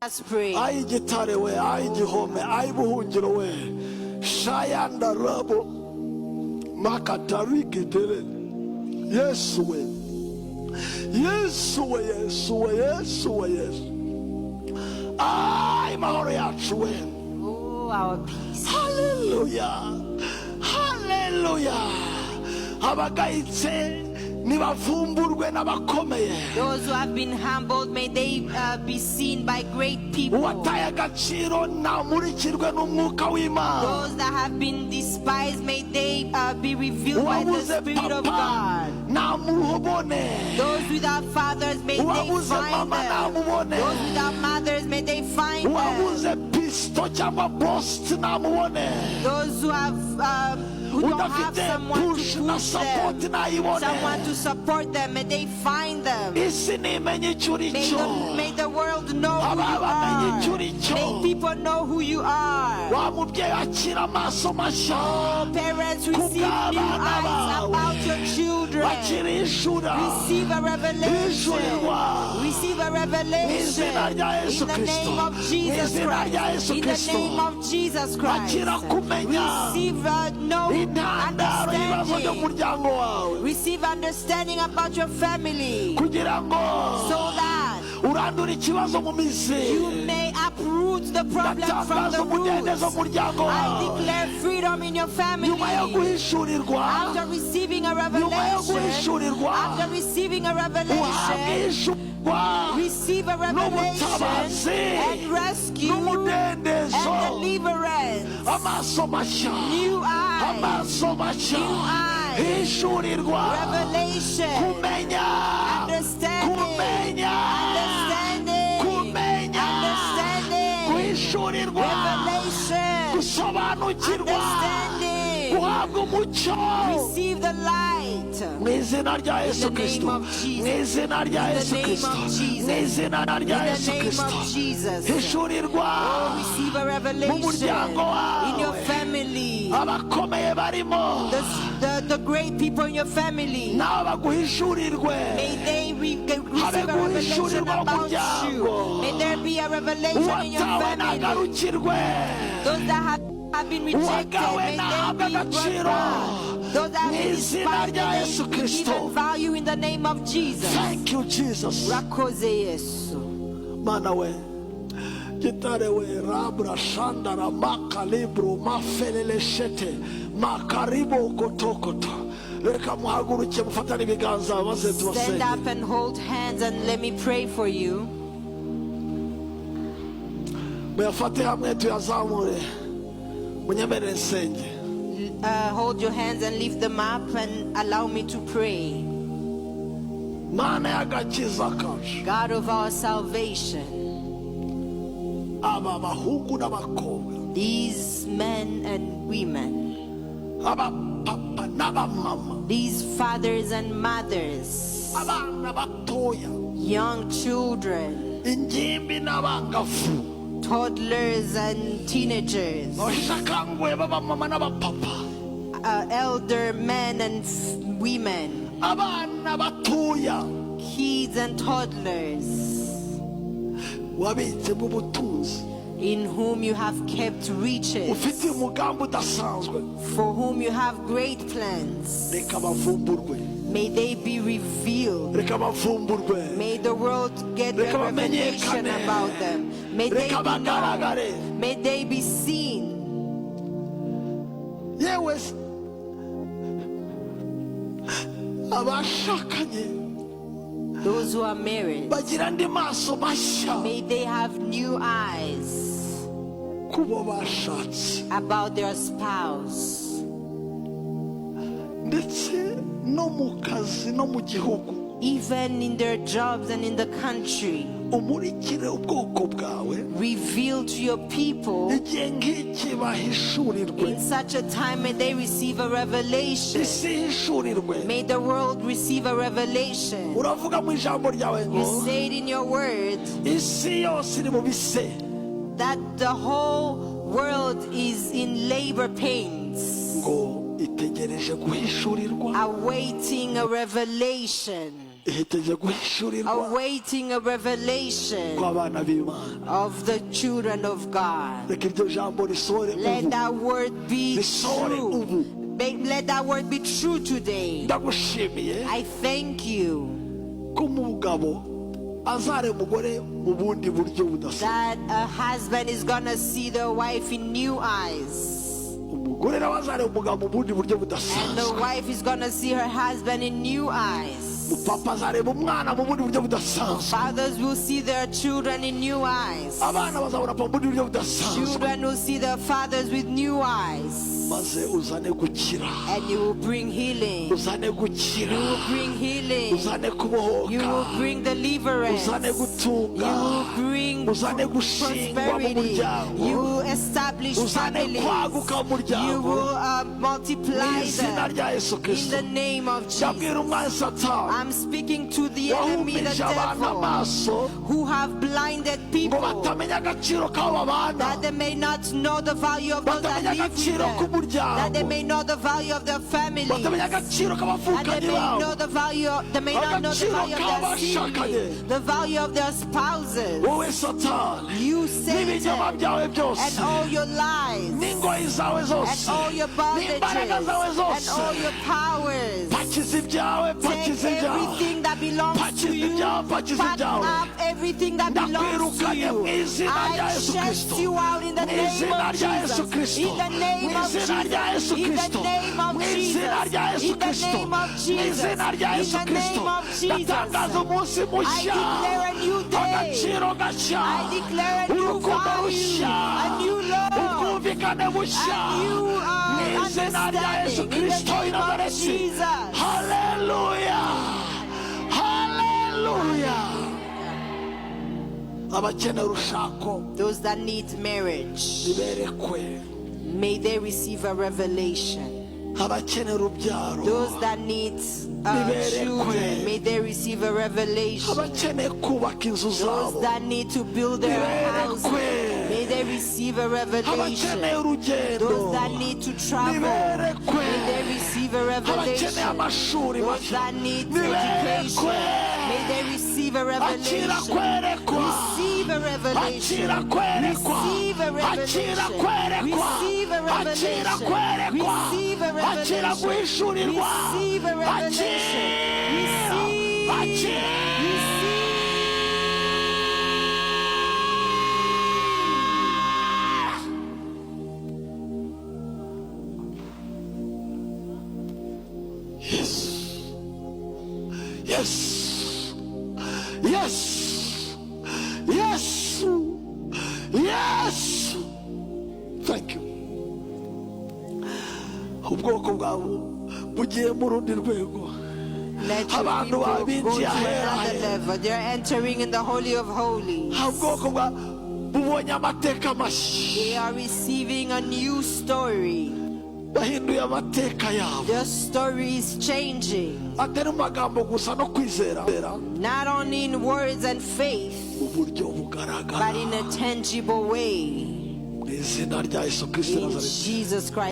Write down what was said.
Us pray. Ayi igitare we, ayi igihome, ayi buhungiro we, shayanda rabo makatariketere. Yesu we, Yesu we, Yesu we, Yesu we, Yesu, ayi mahoro yacu we. Oh, our peace. Haleluya, haleluya! Abagayitse nibavumburwe n'abakomeye. Those who have been humbled, may they be seen by great people. Uwataye agaciro namurikirwe n'umwuka w'Imana. Those that have been despised, may they be revealed by the Uwabuze Spirit of papa God. Namubone. Those without fathers, may they Uwabuze find mama them. namubone. Those without mothers, may they find them. Uwabuze pisito cyangwa bositi namubone. Those who don't have Udafite someone to push na push support them, nayibone. Someone to support them, may they find them. Isi nimenye icyo uri May cyo. the world know who you Ababa bamenye icyo are. uri cyo. May people know who you are. Wa mubyeyi, akira amaso mashya. Oh, parents, receive new Kubw'abana eyes bawe. About your children. Bakira ishura. Receive a revelation. Ishurirwa. Receive a revelation. Mw'izina rya Yesu In the Kristo. name of Jesus Mw'izina rya Christ. Yesu In the Kristo. Name of Jesus Christ. Akira kumenya. Receive no Intandaro y'ibibazo byo mu understanding. Muryango wawe. Receive understanding about your family. Kugira ngo So that urandure ikibazo mu mizi. You may uproot the problem from Ndatangaza the umudendezo roots. mu muryango I wawe. Declare freedom in your family. Nyuma yo guhishurirwa, After receiving a nyuma yo revelation, guhishurirwa, after receiving a uhabwe revelation, ishurwa receive a revelation n'ubutabazi and rescue n'umudendezo. And deliverance. Amaso mashya, New eyes, amaso mashya, new eyes, hishurirwa, revelation, kumenya, understanding, kumenya, understanding, kumenya, understanding, guhishurirwa, revelation, gusobanukirwa, understanding. Guhabwa umucyo. Receive the light. Mu izina rya Yesu The name Kristo. Of Jesus. Mu izina rya In the Yesu name Kristo. Of Jesus. Mu izina rya In the Yesu name Kristo. Of Jesus. Hishurirwa Oh, receive a revelation muryango in your wawe. Family. Abakomeye barimo The great people in your family. nawe baguhishurirwe. May they receive a revelation Guhishurirwa about you. umuryango. May there be a revelation in your Uwatawe family. nagarukirwe. Those that have been rejected, Uwagawe may they nahabwe be brought agaciro. Back. Those that have been Mu izina despised, rya may Yesu they be Kristo. Given value in the name of Jesus. Thank you, Jesus. Urakoze Yesu. Mana we, gitare we, rabra shandara makalibro mafelele shete makaribo kotokoto. Reka muhaguruke mufatane ibiganza maze Stand tubasenge. Up and hold hands and let me pray for you. Muyafate hamwe tuyazamure, munyemerere nsenge. Hold your hands and lift them up and allow me to pray. Mana y'agakiza kacu, God of our salvation, aba bahungu n'abakobwa, these men and women, abapapa n'abamama, these fathers and mothers, abana batoya, young children, ingimbi n'abangavu, toddlers and teenagers, abasheshe akanguhe b'abamama n'abapapa, elder men and women, abana batoya, kids and toddlers, wabitsemo ubutunzi, in whom you have kept riches, ufitiye umugambi udasanzwe, for whom you have great plans. Reka bavumburwe. May they be revealed. Reka bavumburwe. May the world get a Reka revelation bamenyekane. About them. May they Reka be bagaragare. Known. May they be seen. Yewe se, abashakanye Those who are married, bagira andi maso mashya may they have new eyes kubo bashatse, about their spouse. Ndetse no mu kazi no mu gihugu. Even in their jobs and in the country. Umurikire ubwoko bwawe. Reveal to your people Igihe nk'iki bahishurirwe. In such a time, may they receive a revelation. Isi ihishurirwe. May the world receive a revelation. Uravuga mu ijambo ryawe ngo You said in your word isi yose iri mu bise, that the whole world is in labor pains, ngo itegereje guhishurirwa. Awaiting a revelation. Iheteje guhishurirwa awaiting a revelation kw'abana b'Imana. Of the children of God. Reka iryo jambo risohore Let ubu. That word be Risohore true. Ubu. Let that word be true today. Ndagushimiye I thank you ko umugabo azareba umugore mu bundi buryo budasanzwe. That a husband is gonna see the wife in new eyes. Umugore nawe azareba umugabo mu bundi buryo And the budasanzwe. Wife is gonna see her husband in new eyes. Umupapa azareba umwana mu bundi buryo budasanzwe. Fathers will see their children in new eyes. Abana bazabona papa mu bundi buryo budasanzwe. Children will see their fathers with new eyes. Maze uzane gukira. And you will bring healing. Uzane gukira. You will bring healing. Uzane You kubohoka. Will bring deliverance. Uzane gutunga. You will bring Uzane gushingwa mu prosperity. Muryango. You will establish Uzane families. Kwaguka mu muryango. You will multiply Mu izina them. Rya Yesu In Kristo. the name of Jesus. Ndabwira umwanzi Satani I'm speaking to the enemy, the wahumije abantu devil, amaso who have blinded ngo people batamenya agaciro k'abo babana. That they may not know the value of those that Batamenya live with agaciro them, k'umuryango. That they may know the value of their families, Batamenya agaciro and k'abavukanyi they may babo. Know the value, they may not know the Agaciro value of their k'abashakanye. Siblings, the value of their spouses. Wowe Satani You n'ibinyoma Satan, byawe byose and all your lies, n'ingoyi zawe zose and all your bondages, n'imbaraga zawe and zose all your powers. Pakiza ibyawe Take pakiza ibyawe everything that belongs to Pakiza you. ibyawe pakiza Pack ibyawe. Up everything that belongs to Ndakwirukanye you. Mu izina rya I Yesu chase Kristo. You out in the Mu name izina of rya Yesu Jesus. Kristo. In the name Mu of izina rya Jesus. Yesu In the Kristo. Name of Mu izina Jesus. Rya Yesu In the Kristo. Name of Mu Jesus. izina rya In Yesu the Kristo. Name of Ndatangaza Jesus. Umunsi mushya. I declare a new day. Agaciro gashya. I declare a new Urukundo value, rushya. A new love, Ubwumvikane bushya. A new Mu izina rya Yesu understanding. In the Kristo name of Nazareti. Jesus. Haleluya, haleluya. Abakeneye urushako Those that need marriage, niberekwe. May they receive a revelation. Abakeneye urubyaro Those that need Niberekwe. Children, may they receive a revelation. Abakeneye kubaka inzu Those zabo that need to build their houses, Niberekwe. May they receive a revelation. Abakeneye urugendo Those that need to travel, Niberekwe. May they receive a Abakeneye revelation. Amashuri Those mashya that need Niberekwe. Education, may they receive a Akira revelation. Kwerekwa. Receive a revelation. Akira kwerekwa. Receive a Akira revelation. Kwerekwa. Receive a Akira revelation. Kwerekwa. Receive a Akira revelation. Guhishurirwa. Receive a revelation. Akira. Receive. Akira. Receive. Yes. Thank you. Ubwoko bwawe bugiye mu rundi rwego. Let your Abantu people go to babinjiye ahera. Another level. They're entering in the Holy of Holies. Ubwoko bwa bubonye amateka mashya. They are receiving a new story. Bahinduye amateka yabo. Their story is changing. Atari mu magambo gusa no kwizera Not only in words and faith, mu buryo bugaragara but in a tangible way. Mu izina rya Yesu Kirisito In Nazareti. Jesus Christ.